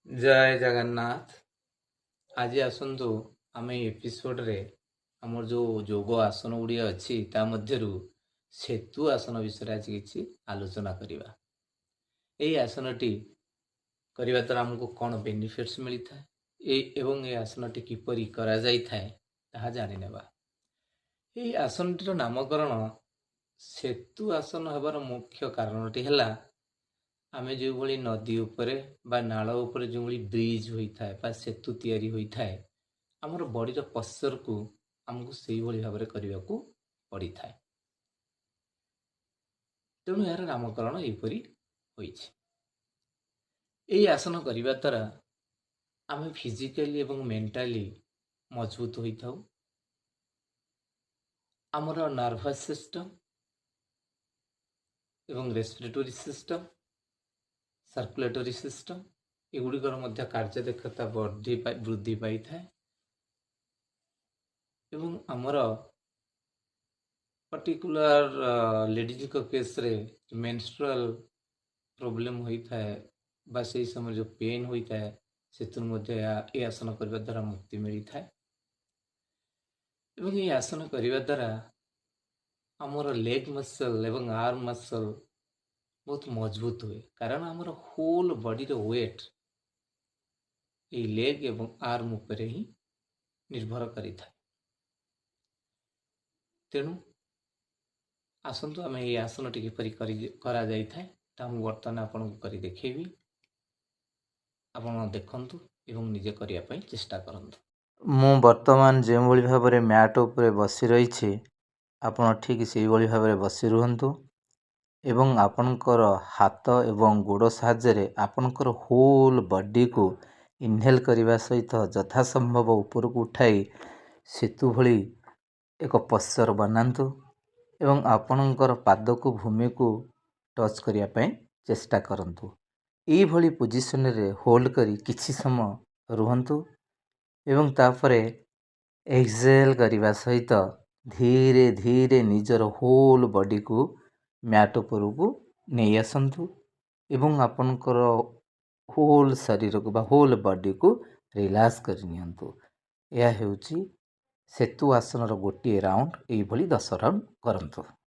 ଜୟ ଜଗନ୍ନାଥ। ଆଜି ଆସନ୍ତୁ ଆମେ ଏପିସୋଡ଼ରେ ଆମର ଯେଉଁ ଯୋଗ ଆସନ ଗୁଡ଼ିଏ ଅଛି, ତା ମଧ୍ୟରୁ ସେତୁ ଆସନ ବିଷୟରେ ଆଜି କିଛି ଆଲୋଚନା କରିବା। ଏହି ଆସନଟି କରିବା ଦ୍ୱାରା ଆମକୁ କ'ଣ ବେନିଫିଟ୍ସ ମିଳିଥାଏ ଏବଂ ଏ ଆସନଟି କିପରି କରାଯାଇଥାଏ, ତାହା ଜାଣିନେବା। ଏହି ଆସନଟିର ନାମକରଣ ସେତୁ ଆସନ ହେବାର ମୁଖ୍ୟ କାରଣଟି ହେଲା, ଆମେ ଯେଉଁଭଳି ନଦୀ ଉପରେ ବା ନାଳ ଉପରେ ଯେଉଁଭଳି ବ୍ରିଜ୍ ହୋଇଥାଏ ବା ସେତୁ ତିଆରି ହୋଇଥାଏ, ଆମର ବଡ଼ିର ପଶ୍ଚରକୁ ଆମକୁ ସେଇଭଳି ଭାବରେ କରିବାକୁ ପଡ଼ିଥାଏ। ତେଣୁ ଏହାର ନାମକରଣ ଏହିପରି ହୋଇଛି। ଏହି ଆସନ କରିବା ଦ୍ୱାରା ଆମେ ଫିଜିକାଲି ଏବଂ ମେଣ୍ଟାଲି ମଜବୁତ ହୋଇଥାଉ। ଆମର ନର୍ଭସ୍ ସିଷ୍ଟମ୍ ଏବଂ ରେସ୍ପିରେଟୋରୀ ସିଷ୍ଟମ୍, ସାର୍କୁଲେଟୋରୀ ସିଷ୍ଟମ୍ ଏଗୁଡ଼ିକର ମଧ୍ୟ କାର୍ଯ୍ୟଦକ୍ଷତା ବୃଦ୍ଧି ପାଇଥାଏ ଏବଂ ଆମର ପର୍ଟିକୁଲାର ଲେଡ଼ିଜଙ୍କ କେସ୍ରେ ମେନଷ୍ଟ୍ରୁଆଲ୍ ପ୍ରୋବ୍ଲେମ୍ ହୋଇଥାଏ ବା ସେହି ସମୟରେ ଯେଉଁ ପେନ୍ ହୋଇଥାଏ, ସେଥିରୁ ମଧ୍ୟ ଏହା ଏ ଆସନ କରିବା ଦ୍ୱାରା ମୁକ୍ତି ମିଳିଥାଏ। ଏବଂ ଏହି ଆସନ କରିବା ଦ୍ୱାରା ଆମର ଲେଗ୍ ମସଲ୍ ଏବଂ ଆର୍ମ ମସଲ୍ ବହୁତ ମଜବୁତ ହୁଏ, କାରଣ ଆମର ହୋଲ୍ ବଡ଼ିର ୱେଟ୍ ଏଇ ଲେଗ୍ ଏବଂ ଆର୍ମ ଉପରେ ହିଁ ନିର୍ଭର କରିଥାଏ। ତେଣୁ ଆସନ୍ତୁ ଆମେ ଏହି ଆସନଟି କିପରି କରାଯାଇଥାଏ, ତାହା ମୁଁ ବର୍ତ୍ତମାନ ଆପଣଙ୍କୁ କରି ଦେଖେଇବି। ଆପଣ ଦେଖନ୍ତୁ ଏବଂ ନିଜେ କରିବା ପାଇଁ ଚେଷ୍ଟା କରନ୍ତୁ। ମୁଁ ବର୍ତ୍ତମାନ ଯେଉଁଭଳି ଭାବରେ ମ୍ୟାଟ୍ ଉପରେ ବସି ରହିଛି, ଆପଣ ଠିକ୍ ସେଇଭଳି ଭାବରେ ବସି ରୁହନ୍ତୁ ଏବଂ ଆପଣଙ୍କର ହାତ ଏବଂ ଗୋଡ଼ ସାହାଯ୍ୟରେ ଆପଣଙ୍କର ହୋଲ୍ ବଡ଼ିକୁ ଇନହେଲ୍ କରିବା ସହିତ ଯଥାସମ୍ଭବ ଉପରକୁ ଉଠାଇ ସେତୁ ଭଳି ଏକ ପଶ୍ଚର ବନାନ୍ତୁ ଏବଂ ଆପଣଙ୍କର ପାଦକୁ ଭୂମିକୁ ଟଚ୍ କରିବା ପାଇଁ ଚେଷ୍ଟା କରନ୍ତୁ। ଏଇଭଳି ପୋଜିସନରେ ହୋଲ୍ଡ କରି କିଛି ସମୟ ରୁହନ୍ତୁ ଏବଂ ତାପରେ ଏକ୍ସହେଲ୍ କରିବା ସହିତ ଧୀରେ ଧୀରେ ନିଜର ହୋଲ୍ ବଡ଼ିକୁ ମ୍ୟାଟ୍ ଉପରକୁ ନେଇ ଆସନ୍ତୁ ଏବଂ ଆପଣଙ୍କର ହୋଲ୍ ଶରୀରକୁ ବା ହୋଲ୍ ବଡ଼ିକୁ ରିଲାକ୍ସ କରି ନିଅନ୍ତୁ। ଏହା ହେଉଛି ସେତୁ ଆସନର ଗୋଟିଏ ରାଉଣ୍ଡ। ଏଇଭଳି 10 ରାଉଣ୍ଡ କରନ୍ତୁ।